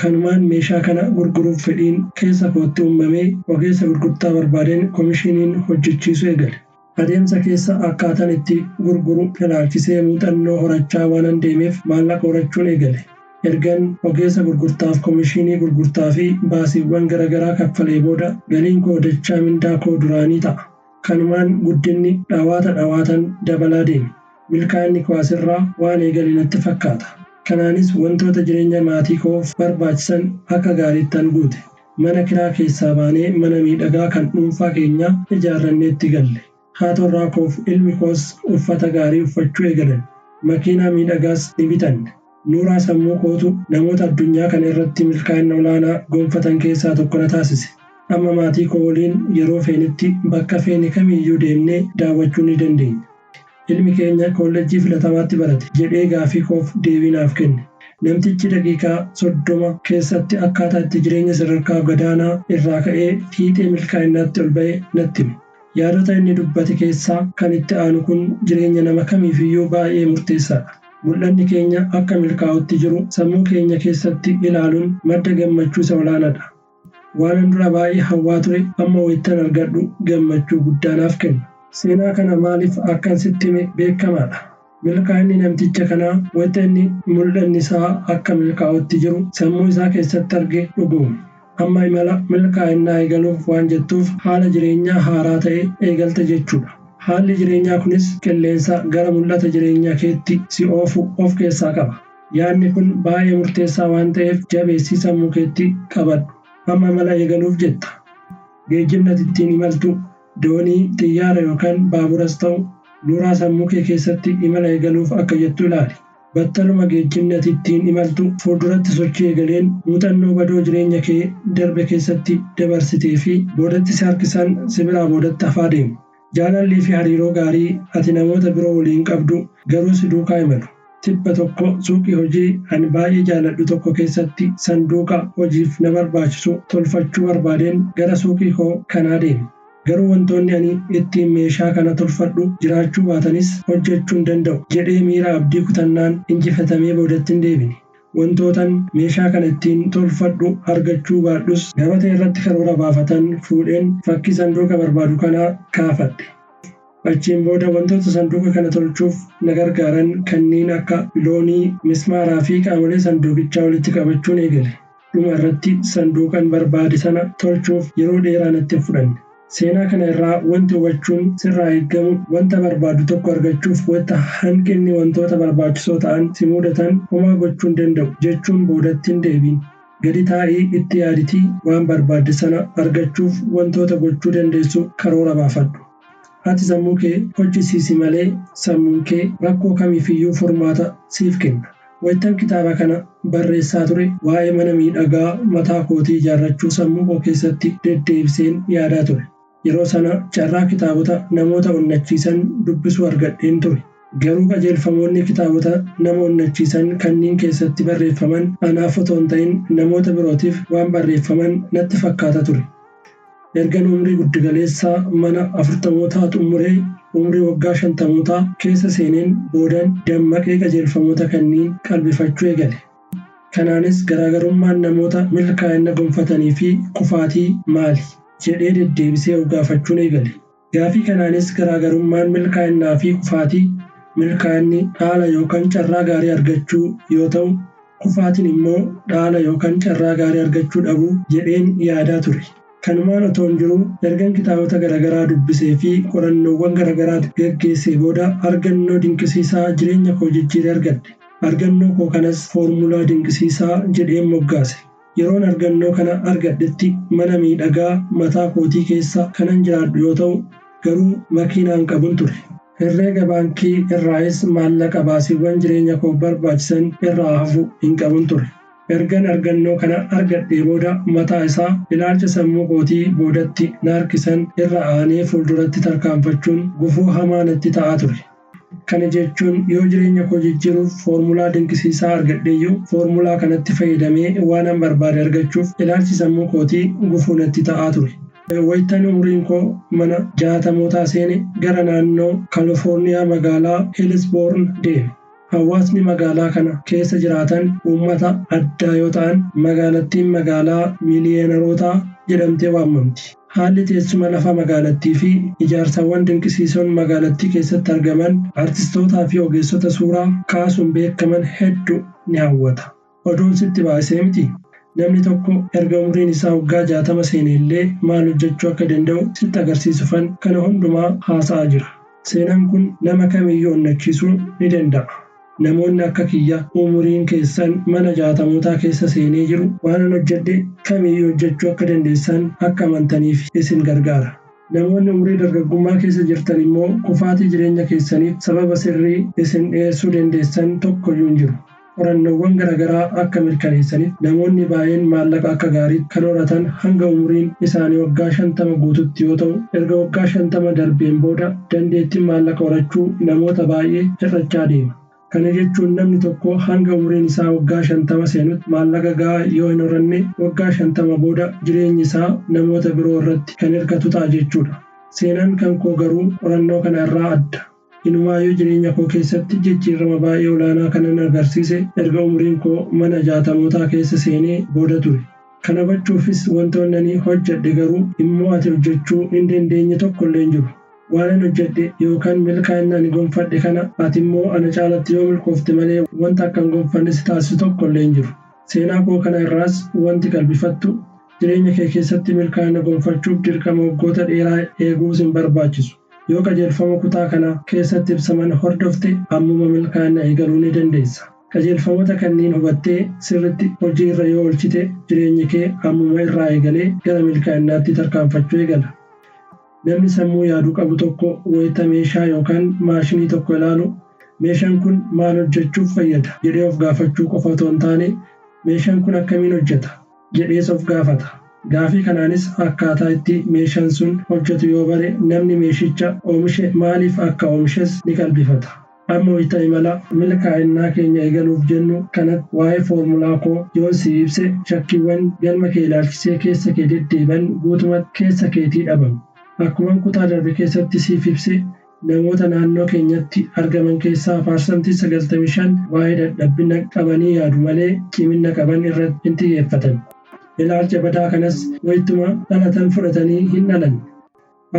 Kanumaan meeshaa kana gurguruuf fedhiin keessa kootti uumamee ogeessa gurgurtaa barbaadeen komishiniin hojjechiisuu eegale. Adeemsa keessa akkaataan itti gurguru ilaalchisee muuxannoo horachaa waanan deemeef maallaqa horachuun eegale. Ergan ogeessa gurgurtaaf komishinii gurgurtaa fi baasiiwwan garaagaraa kaffalee booda galiin koo dachaa mindaa koo duraanii ta'a. Kanumaan guddinni dhawaata dhawaatan dabalaa deeme. Milkaa'inni koo asirraa waan eegale natti fakkaata. Kanaanis wantoota jireenya maatii koof barbaachisan akka gaariittan guute. Mana kiraa keessaa baanee mana miidhagaa kan dhuunfaa keenyaa ijaarranneetti galle. Haati warraa koof ilmi koos uffata gaarii uffachuu eegalan. Makiinaa miidhagaas ni bitanne. Nuuraa sammuu kootu namoota addunyaa kana irratti milkaa'ina olaanaa gonfatan keessaa tokko na taasise. Amma maatii koo waliin yeroo feenitti bakka feene kamiyyuu deemnee daawwachuu ni dandeenya. Ilmi keenya koolleejjii filatamaatti barate jedhee gaafii koof deebii naaf kenne. Namtichi daqiiqaa 30 keessatti akkaataa itti jireenya sadarkaa gadaanaa irraa ka'ee fiixee milkaa'inaatti ol ba'e natti hime. Yaadota inni dubbate keessaa kan itti aanu kun jireenya nama kamiifiyyuu baay'ee murteessaadha. Mul'anni keenya akka milkaa'utti jiru sammuu keenya keessatti ilaaluun madda gammachuu isa olaanaadha. Waanan dura baay'ee hawwaa ture amma wayittan argadhu gammachuu guddaa naaf kenna. Seenaa kana maaliif akkan sitti hime beekamaadha. Milkaa'inni namticha kanaa wayita inni mul'anni isaa akka milkaa'utti jiru sammuu isaa keessatti arge dhugoome. Amma imala milkaa'innaa eegaluuf waan jettuuf haala jireenyaa haaraa ta'e eegalta jechuudha. Haalli jireenyaa kunis qilleensa gara mul'ata jireenya keetti si oofu of keessaa qaba. Yaadni kun baay'ee murteessaa waan ta'eef jabeessii sammuu keetti qabadhu. Amma imala eegaluuf jetta. Geejjibni ati ittiin imaltu doonii, xiyyaara yookaan baaburas ta'u nuuraa sammuu kee keessatti imala eegaluuf akka jettu ilaali. Battaluma geejjibni ati ittiin imaltu fuulduratti sochii eegaleen muuxannoo badoo jireenya kee darbe keessatti dabarsitee fi boodatti si harkisan si biraa boodatti hafaa deemu. Jaalallii fi hariiroo gaarii ati namoota biroo waliin qabdu garuu si duukaa imalu. Tibba tokko suuqii hojii ani baay'ee jaaladhu tokko keessatti sanduuqa hojiif na barbaachisu tolfachuu barbaadeen gara suuqii koo kanaa deeme. Garuu wantoonni ani ittiin meeshaa kana tolfadhu jiraachuu baatanis hojjechuu hin danda'u jedhee miira abdii kutannaan injifatamee boodatti hin deebine. Wantootan meeshaa kana ittiin tolfadhu argachuu baadhus gabatee irratti karoora baafatan fuudheen fakkii sanduuqa barbaadu kanaa kaafadhe. Achiin booda wantoota sanduuqa kana tolchuuf na gargaaran kanneen akka biloonii, mismaaraa fi qaamolee sanduuqichaa walitti qabachuun eegale. Dhuma irratti sanduuqan barbaade sana tolchuuf yeroo dheeraa natti hin fudhanne. Seenaa kana irraa wanti hubachuun sirraa eegamu wanta barbaadu tokko argachuuf wanta hanqinni wantoota barbaachisoo ta'an si mudatan homaa gochuu hin danda'u jechuun boodatti hin deebiin. Gadi taa'ii itti yaaditii waan barbaadde sana argachuuf wantoota gochuu dandeessu karoora baafadhu. Ati sammuu kee hojjisiisi malee sammuun kee rakkoo kamiifiyyuu furmaata siif kenna. Wayittan kitaaba kana barreessaa ture waa'ee mana miidhagaa mataa kootii ijaarrachuu sammuu koo keessatti deddeebiseen yaadaa ture. Yeroo sana carraa kitaabota namoota onnachiisan dubbisuu argadheen ture. Garuu qajeelfamoonni kitaabota nama onnachiisan kanneen keessatti barreeffaman anaaf otoo hin ta'in namoota birootiif waan barreeffaman natti fakkaata ture. Ergan umrii guddugaleessaa mana 40mootaa xumuree umrii waggaa 50mootaa keessa seeneen boodan dammaqee qajeelfamoota kanneen qalbifachuu eegale. Kanaanis garaagarummaan namoota milkaa'ina gonfatanii fi kufaatii maali jedhee deddeebisee of gaafachuun eegale. Gaafii kanaanis garaagarummaan milkaa'inaa fi kufaatii milkaa'inni dhaala yookaan carraa gaarii argachuu yoo ta'u, kufaatiin immoo dhaala yookaan carraa gaarii argachuu dhabuu jedheen yaadaa ture. Kanumaan otoo hin jiruu ergan kitaabota garaagaraa dubbisee fi qorannoowwan garaagaraa geggeessee booda argannoo dinqisiisaa jireenya koo jijjiire argadhe. Argannoo koo kanas foormulaa dinqisiisaa jedheen moggaase. Yeroon argannoo kana argadhetti mana miidhagaa mataa kootii keessa kanan jiraadhu yoo ta'u, garuu makiinaan qabun ture. Herreega baankii irraayis maallaqa baasiiwwan jireenya koo barbaachisan irraa hafu hin qabun ture. Ergan argannoo kana argadhee booda mataa isaa ilaalcha sammuu kootii boodatti na harkisan irra aanee fuulduratti tarkaanfachuun gufuu hamaa natti ta'aa ture. Kana jechuun yoo jireenya koo jijjiiruuf foormulaa dinqisiisaa argadheeyyuu foormulaa kanatti fayyadamee waanan barbaade argachuuf ilaalchi sammuu kootii gufuu natti ta'aa ture. Wayittan umriin koo mana 60mootaa seene gara naannoo Kaalifoorniyaa magaalaa Hiilsboorn deeme. Hawaasni magaalaa kana keessa jiraatan uummata addaa yoo ta'an, magaalattiin magaalaa miiliyeenarootaa jedhamtee waamamti. Haalli teessuma lafa magaalattii fi ijaarsawwan dinqisiisoon magaalattii keessatti argaman artistootaa fi ogeessota suuraa kaasuun beekaman hedduu ni hawwata. Oduun sitti baasee miti. Namni tokko erga umriin isaa waggaa 60 seene illee maal hojjechuu akka danda'u sitti agarsiisufan kana hundumaa haasa'aa jira. Seenaan kun nama kamiyyuu onnachiisuu ni danda'a. Namoonni akka kiyya umuriin keessan mana 60mootaa keessa seenee jiru waanan hojjedhe kamiyyuu hojjechuu akka dandeessan akka amantaniif isin gargaara. Namoonni umurii dargaggummaa keessa jirtan immoo kufaatii jireenya keessaniif sababa sirrii isin dhiyeessuu dandeessan tokkoyyuu hin jiru. Qorannoowwan garaagaraa akka mirkaneessaniif namoonni baay'een maallaqa akka gaariitti kan horatan hanga umuriin isaanii waggaa 50 guututti yoo ta'u, erga waggaa 50 darbeen booda dandeettiin maallaqa horachuu namoota baay'ee hir'achaa deema. Kana jechuun namni tokko hanga umuriin isaa waggaa 50 seenutti maallaqa gahaa yoo hin horanne waggaa 50 booda jireenyi isaa namoota biroo irratti kan hirkatu ta'a jechuudha. Seenaan kan koo garuu qorannoo kana irraa adda. Inumaayyuu jireenya koo keessatti jijjiirama baay'ee olaanaa kanan agarsiise erga umuriin koo mana 60mootaa keessa seenee booda ture. Kana gochuufis wantoonni ani hojjedhe garuu immoo ati hojjechuu hin dandeenye tokkollee hin jiru. Waanan hojjedhe yookaan milkaa'ina ani gonfadhe kana ati immoo ana caalatti yoo milkoofte malee wanta akka hin gonfanne si taasisu tokkollee hin jiru. Seenaa koo kana irraas wanti qalbifattu jireenya kee keessatti milkaa'ina gonfachuuf dirqama waggoota dheeraa eeguus hin barbaachisu. Yoo qajeelfama kutaa kana keessatti ibsaman hordofte ammuma milkaa'ina eegaluu ni dandeessa. Qajeelfamoota kanneen hubattee sirriitti hojii irra yoo oolchite jireenyi kee ammuma irraa eegalee gara milkaa'inaatti tarkaanfachuu eegala. Namni sammuu yaaduu qabu tokko wayita meeshaa yookaan maashinii tokko ilaalu meeshaan kun maal hojjechuuf fayyada jedhee of gaafachuu qofa otoo hin taane meeshaan kun akkamiin hojjeta jedhees of gaafata. Gaafii kanaanis akkaataa itti meeshaan sun hojjetu yoo bare namni meeshicha oomishe maaliif akka oomishes ni qalbifata. Amma wayita imala milkaa'inaa keenya eegaluuf jennu kanatti waa'ee foormulaa koo yoon si ibse shakkiiwwan galma kee ilaalchisee keessa kee deddeeban guutumatti keessa keetii dhabamu. Akkuman kutaa darbe keessatti siif ibse Namoota naannoo keenyatti argaman keessaa 95% waa'ee dadhabbina qabanii yaadu malee cimina qaban irratti hin xiyyeeffatan. Ilaalcha badaa kanas wayituma dhalatan fudhatanii hin dhalanne.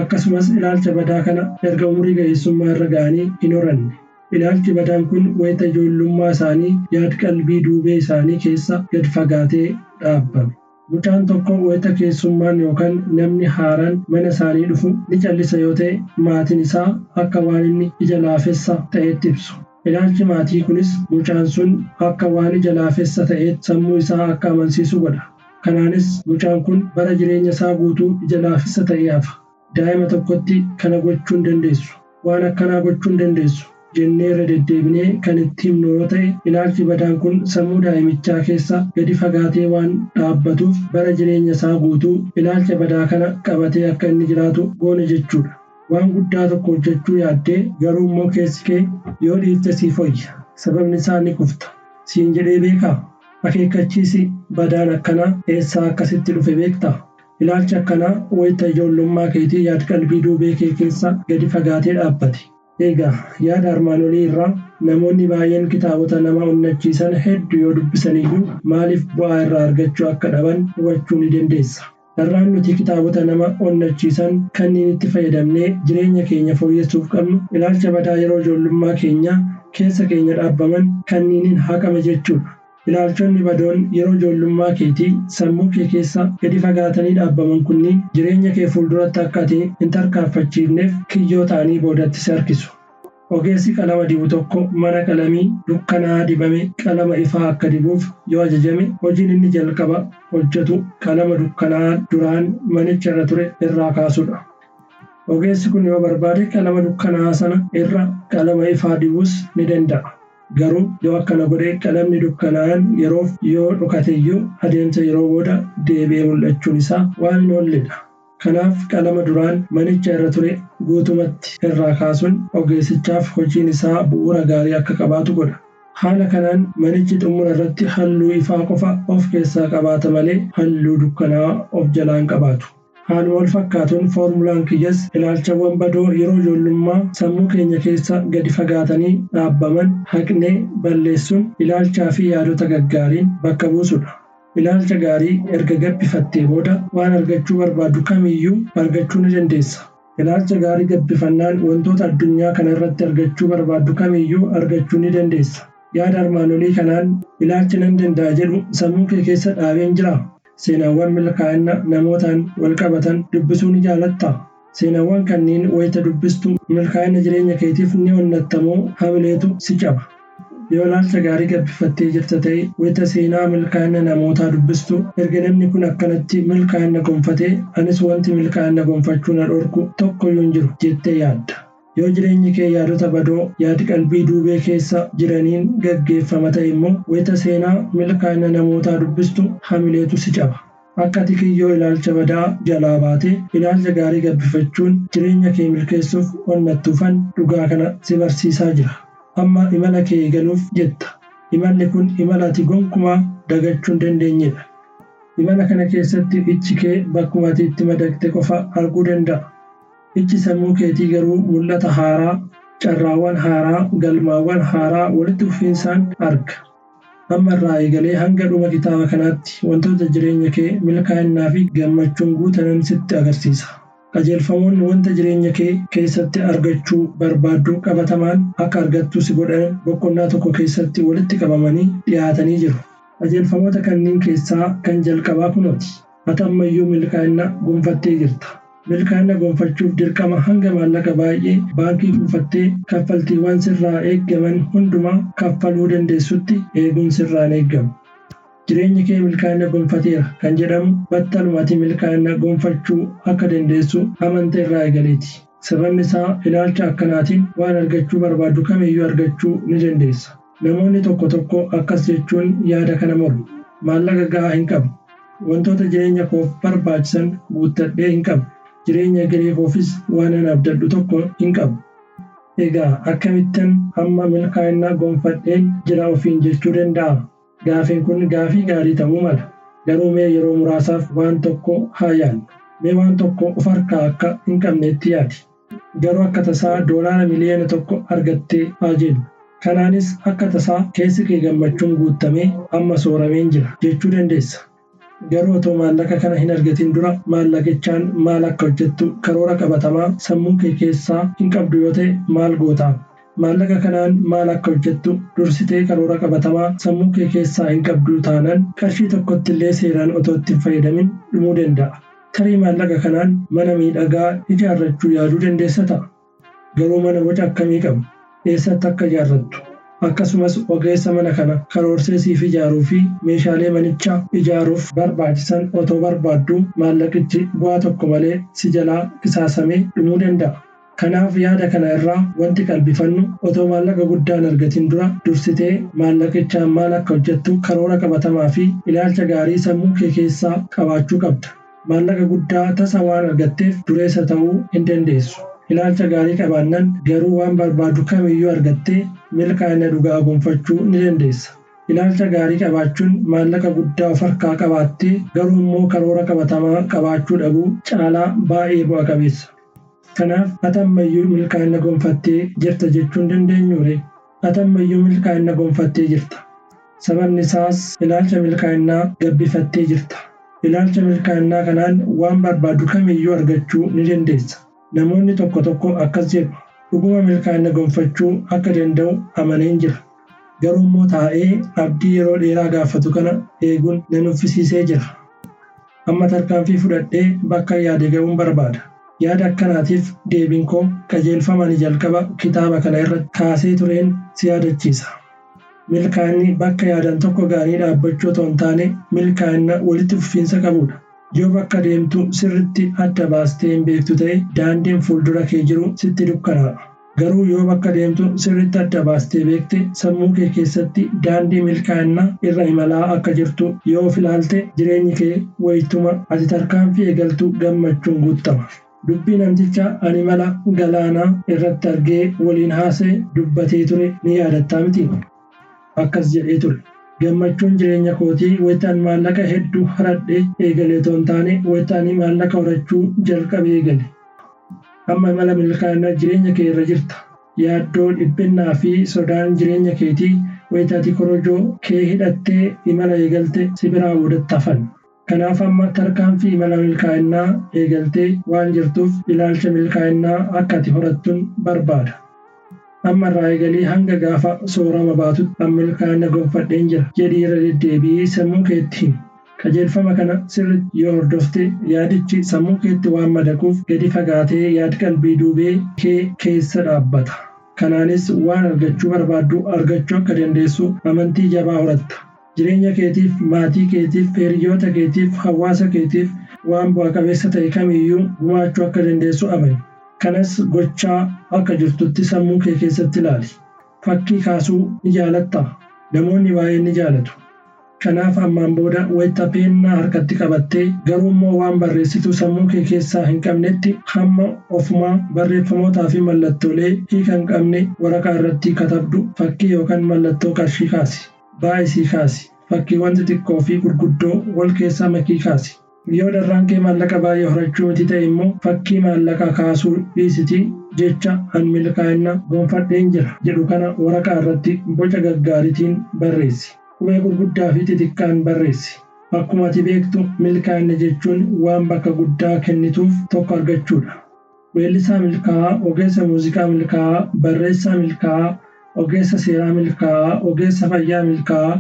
Akkasumas ilaalcha badaa kana erga umurii ga'eessummaa irra ga'anii hin horanne. Ilaalchi badaan kun wayita ijoollummaa isaanii yaad-qalbii duubee isaanii keessa gad fagaatee dhaabbame. Mucaan tokko wayita keessummaan yookaan namni haaraan mana isaanii dhufu ni callisa yoo ta'e maatiin isaa akka waan inni ija laafessa ta'etti ibsu. Ilaalchi maatii kunis mucaan sun akka waan ija laafessa ta'etti sammuu isaa akka amansiisu godha. Kanaanis mucaan kun bara jireenya isaa guutuu ija laafessa ta'ee hafa. Daa'ima tokkotti kana gochuu hin dandeessu. Waan akkanaa gochuu hin dandeessu jennee irra deddeebinee kan itti himnu yoo ta'e ilaalchi badaan kun sammuu daa'imichaa keessa gadi fagaatee waan dhaabbatuuf bara jireenya isaa guutuu ilaalcha badaa kana qabatee akka inni jiraatu goone jechuudha. Waan guddaa tokko hojjechuu yaaddee garuu immoo keessi kee yoo dhiifte siif wayya. Sababni isaa ni kufta. Siin jedhee beekaa? Akeekkachiisi badaan akkanaa eessaa akkasitti dhufe beektaa? Ilaalchi akkanaa wayita ijoollummaa keetii yaad-qalbii duubee kee keessa gadi fagaatee dhaabbate. Egaa yaada armaan olii irraa namoonni baay'een kitaabota nama onnachiisan hedduu yoo dubbisaniyyuu maaliif bu'aa irraa argachuu akka dhaban hubachuu ni dandeessa. Dharraan nuti kitaabota nama onnachiisan kanneen itti fayyadamnee jireenya keenya fooyyessuuf qabnu ilaalcha badaa yeroo ijoollummaa keenyaa keessa keenya dhaabbaman kanniiniin haqame jechuudha. Ilaalchonni badoon yeroo ijoollummaa keetii sammuu kee keessa gadi fagaatanii dhaabbaman kunniin jireenya kee fuulduratti akka ati hin tarkaanfachiifneef kiyyoo ta'anii boodatti si harkisu. Ogeessi qalama dibu tokko mana qalamii dukkanaa dibame qalama ifaa akka dibuuf yoo ajajame hojiin inni jalqaba hojjetu qalama dukkanaa duraan manicha irra ture irraa kaasudha. Ogeessi kun yoo barbaade qalama dukkanaa sana irra qalama ifaa dibuus ni danda'a. Garuu yoo akkana godhe qalamni dukkanaa'aan yeroof yoo dhokateyyuu adeemsa yeroo booda deebi'ee mul'achuun isaa waan hin oolledha. Kanaaf qalama duraan manicha irra ture guutumatti irraa kaasuun ogeessichaaf hojiin isaa bu'uura gaarii akka qabaatu godha. Haala kanaan manichi xumura irratti halluu ifaa qofa of keessaa qabaata malee halluu dukkanaa of jalaa hin qabaatu. Haaluma wal fakkaatuun foormulaan kiyyas ilaalchawwan badoo yeroo ijoollummaa sammuu keenya keessa gadi fagaatanii dhaabbaman haqnee balleessuun ilaalchaa fi yaadota gaggaariin bakka buusudha. Ilaalcha gaarii erga gabbifattee booda waan argachuu barbaaddu kamiyyuu argachuu ni dandeessa. Ilaalcha gaarii gabbifannaan wantoota addunyaa kana irratti argachuu barbaaddu kamiyyuu argachuu ni dandeessa. Yaada armaan olii kanaan ilaalchi nan danda'a jedhu sammuu kee keessa dhaabeen jiraa? Seenaawwan milkaa'ina namootaan wal qabatan dubbisuu ni jaalattaa? Seenaawwan kanneen wayita dubbistu milkaa'ina jireenya keetiif ni onnattamoo hamileetu si caba? Yoo ilaalcha gaarii gabbifattee jirta ta'e wayita seenaa milkaa'ina namootaa dubbistu erga namni kun akkanatti milkaa'ina gonfatee anis wanti milkaa'ina gonfachuu na dhorku tokkoyyuu hin jiru jettee yaadda. Yoo jireenyi kee yaadota badoo yaadi qalbii duubee keessa jiraniin gaggeeffama ta'e immoo wayita seenaa milkaa'ina namootaa dubbistu hamileetu si caba. Akka ati kiyyoo ilaalcha badaa jalaa baatee ilaalcha gaarii gabbifachuun jireenya kee milkeessuuf onnattuufan dhugaa kana si barsiisaa jira. Amma imala kee eegaluuf jetta. Imalli kun imala ati gonkumaa dagachuu hin dandeenyedha. Imala kana keessatti ijji kee bakkuma ati itti madaqxe qofa arguu danda'a. Ijji sammuu keetii garuu mul'ata haaraa, carraawwan haaraa, galmaawwan haaraa walitti fufinsaan arga. Amma irraa eegalee hanga dhuma kitaaba kanaatti wantoota jireenya kee milkaa'inaa fi gammachuun guutaman sitti agarsiisa. Qajeelfamoonni wanta jireenya kee keessatti argachuu barbaaddu qabatamaan akka argattu si godhan boqonnaa tokko keessatti walitti qabamanii dhiyaatanii jiru. Qajeelfamoota kanneen keessaa kan jalqabaa kunooti. Ati ammayyuu milkaa'ina gonfattee jirta. Milkaa'ina gonfachuuf dirqama hanga maallaqa baay'ee baankii kuufattee kaffaltiiwwan sirraa eeggaman hundumaa kaffaluu dandeessutti eeguun sirraa hin eeggamu. Jireenyi kee milkaa'ina gonfateera kan jedhamu battaluma ati milkaa'ina gonfachuu akka dandeessu amanta irraa eegaleeti. Sababni isaa ilaalcha akkanaatiin waan argachuu barbaaddu kamiyyuu argachuu ni dandeessa. Namoonni tokko tokko akkas jechuun yaada kana mormu. Maallaqa gahaa hin qabu. Wantoota jireenya koof barbaachisan guuttadhee hin qabu. Jireenya egeree koofis waan an abdadhu tokko hin qabu. Egaa akkamittan amma milkaa'ina gonfadheen jira ofiin jechuu danda'a? Gaafiin kun gaafii gaarii ta'uu mala. Garuu mee yeroo muraasaaf waan tokko haa yaadnu. Mee waan tokko of harkaa akka hin qabnetti yaadi. Garuu akka tasaa doolaara 1 miliyoona argattee haa jennu. Kanaanis akka tasaa keessi kee gammachuun guutamee amma soorameen jira jechuu dandeessa. Garuu otoo maallaqa kana hin argatin dura maallaqichaan maal akka hojjettu karoora qabatamaa sammuu kee keessaa hin qabdu yoo ta'e maal gootaa? Maallaqa kanaan maal akka hojjettu dursitee karoora qabatamaa sammuu kee keessaa hin qabdu taanaan qarshii tokkotti illee seeraan otoo itti hin fayyadamin dhumuu danda'a. Tarii maallaqa kanaan mana miidhagaa ijaarrachuu yaaduu dandeessa ta'a. Garuu mana boca akkamii qabu? Eessatti akka ijaarrattu? Akkasumas ogeessa mana kana karoorsee siif ijaaruu fi meeshaalee manichaa ijaaruuf barbaachisan otoo barbaadduu maallaqichi bu'aa tokko malee si jalaa qisaasamee dhumuu danda'a. Kanaaf yaada kana irraa wanti qalbifannu otoo maallaqa guddaa hin argatin dura dursitee maallaqichaan maal akka hojjettu karoora qabatamaa fi ilaalcha gaarii sammuu kee keessaa qabaachuu qabda. Maallaqa guddaa tasa waan argatteef dureessa ta'uu hin dandeessu. Ilaalcha gaarii qabaannaan garuu waan barbaadu kamiyyuu argattee milkaa'ina dhugaa gonfachuu ni dandeessa. Ilaalcha gaarii qabaachuun maallaqa guddaa of harkaa qabaattee garuu immoo karoora qabatamaa qabaachuu dhabuu caalaa baay'ee bu'a qabeessa. Kanaaf ati ammayyuu milkaa'ina gonfattee jirta jechuu hin dandeenyuure. Ati ammayyuu milkaa'ina gonfattee jirta. Sababni isaas ilaalcha milkaa'inaa gabbifattee jirta. Ilaalcha milkaa'inaa kanaan waan barbaadu kamiyyuu argachuu ni dandeessa. Namoonni tokko tokko akkas jedhu. Dhuguma milkaa'ina gonfachuu akka danda'u amaneen jira. Garuu immoo taa'ee abdii yeroo dheeraa gaafatu kana eeguun na nuffisiisee jira. Amma tarkaanfii fudhadhee bakka yaade ga'uun barbaada. Yaada akkanaatiif deebiin koo qajeelfama ani jalqaba kitaaba kana irratti kaasee tureen si yaadachiisa. Milkaa'inni bakka yaadan tokko ga'anii dhaabbachuu otoo hin taane milkaa'ina walitti fufiinsa qabudha. Yoo bakka deemtu sirriitti adda baastee hin beektu ta'e daandiin fuuldura kee jiru sitti dukkanaa'a. Garuu yoo bakka deemtu sirriitti adda baastee beekte sammuu kee keessatti daandii milkaa'inaa irra imalaa akka jirtu yoo of ilaalte jireenyi kee wayituma ati tarkaanfii eegaltu gammachuun guutama. Dubbii namticha ani mala galaanaa irratti argee waliin haasa'e dubbatee ture ni yaadattaa miti. Akkas jedhee ture. Gammachuun jireenya kootii wayitaan maallaqa hedduu horadhee eegale otoo hin taane wayitaan maallaqa horachuu jalqabee eegale. Amma imala milkaa'inaa jireenya kee irra jirta. Yaaddoo, dhiphinnaa fi sodaan jireenya keetii wayita ati korojoo kee hidhattee imala eegalte si biraa boodatti hafan. Kanaaf amma tarkaanfii imala milkaa'inaa eegaltee waan jirtuuf ilaalcha milkaa'inaa akka ati horattuun barbaada. Amma irraa eegalii hanga gaafa soorama baatutti an milkaa'ina gonfadheen jira jedhii irra deddeebi'ii sammuu keetti himi. Qajeelfama kana sirriitti yoo hordofte yaadichi sammuu keetti waan madaquuf gadi fagaatee yaad qalbii duubee kee keessa dhaabbata. Kanaanis waan argachuu barbaaddu argachuu akka dandeessu amantii jabaa horatta. Jireenya keetiif, maatii keetiif, hiriyoota keetiif, hawaasa keetiif waan bu'a qabeessa ta'e kamiyyuu gumaachuu akka dandeessu amani. Kanas gochaa akka jirtutti sammuu kee keessatti ilaali. Fakkii kaasuu ni jaalattaa? Namoonni baay'een ni jaalatu. Kanaaf ammaan booda wayita peennaa harkatti qabattee garuu immoo waan barreessitu sammuu kee keessaa hin qabnetti hamma ofumaa barreeffamootaa fi mallattoolee hiika hin qabne waraqaa irratti katabdu fakkii yookaan mallattoo qarshii kaasi. Baay'isii kaasi. Fakkiiwwan xixiqqoo fi gurguddoo wal keessaa makii kaasi. Yoo dharraan kee maallaqa baay'ee horachuu miti ta'e immoo fakkii maallaqaa kaasuu dhiisitii jecha an milkaa'ina gonfadheen jira jedhu kana waraqaa irratti boca gaggaariitiin barreessi. Qubee gurguddaa fi xixiqqaan barreessi. Akkuma ati beektu milkaa'ina jechuun waan bakka guddaa kennituuf tokko argachuudha. Weellisaa milkaa'aa, ogeessa muuziqaa milkaa'aa, barreessaa milkaa'aa, ogeessa seeraa milkaa'aa, ogeessa fayyaa milkaa'aa,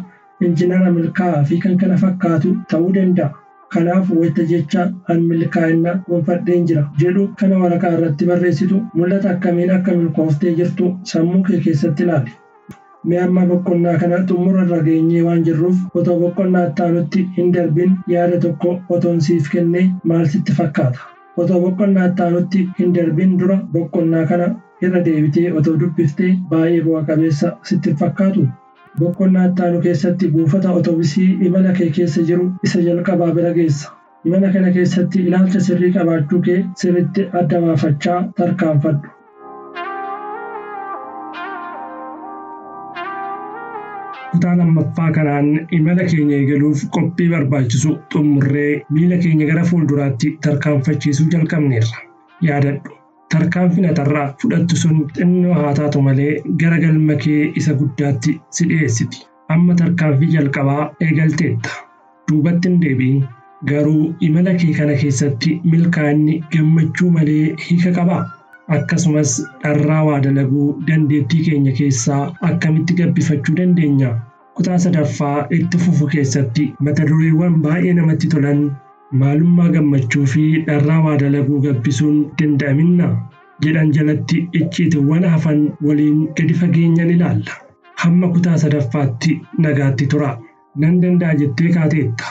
injinara milkaa'aa fi kan kana fakkaatu ta'uu danda'a. Kanaaf wayita jecha an milkaa'ina gonfadheen jira jedhu kana waraqaa irratti barreessitu mul'ata akkamiin akka milkooftee jirtu sammuu kee keessatti ilaali. Mee amma boqonnaa kana xumura irra geenyee waan jirruuf otoo boqonnaa itti aanutti hin darbin yaada tokko otoon siif kennee maal sitti fakkaata? Otoo boqonnaa itti aanutti hin darbin dura boqonnaa kana irra deebitee otoo dubbiftee baay'ee bu'a qabeessa sitti fakkaatu? Boqonnaa itti aanu keessatti buufata otobisii imala kee keessa jiru isa jalqabaa bira geessa. Imala kana keessatti ilaalcha sirrii qabaachuu kee sirriitti adda baafachaa tarkaanfadhu. Kutaa lammaffaa kanaan imala keenya eegaluuf qophii barbaachisu xumurree miila keenya gara fuulduraatti tarkaanfachiisuu jalqabneerra. Yaadadhu. Tarkaanfiin ati har'a fudhattu sun xinnoo haa taatu malee gara galma kee isa guddaatti si dhiyeessiti. Amma tarkaanfii jalqabaa eegalteetta. Duubatti hin deebi'in. Garuu imala kee kana keessatti milkaa'inni gammachuu malee hiika qabaa? Akkasumas dharraa waa dalaguu dandeettii keenya keessaa akkamitti gabbifachuu dandeenya? Kutaa sadaffaa itti fufu keessatti mata dureewwan baay'ee namatti tolan maalummaa gammachuu fi dharraa waa dalaguu gabbisuun danda'aminna jedhan jalatti icciitiiwwan hafan waliin gadi fageenyaan ilaalla. Hamma kutaa sadaffaatti nagaatti tura. Nan danda'a jettee kaateetta.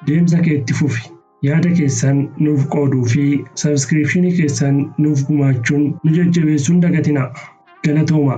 Deemsa kee itti fufi. Yaada keessan nuuf qooduu fi subscription keessan nuuf gumaachuun nu jajjabeessuun dagatinaa. Galatooma.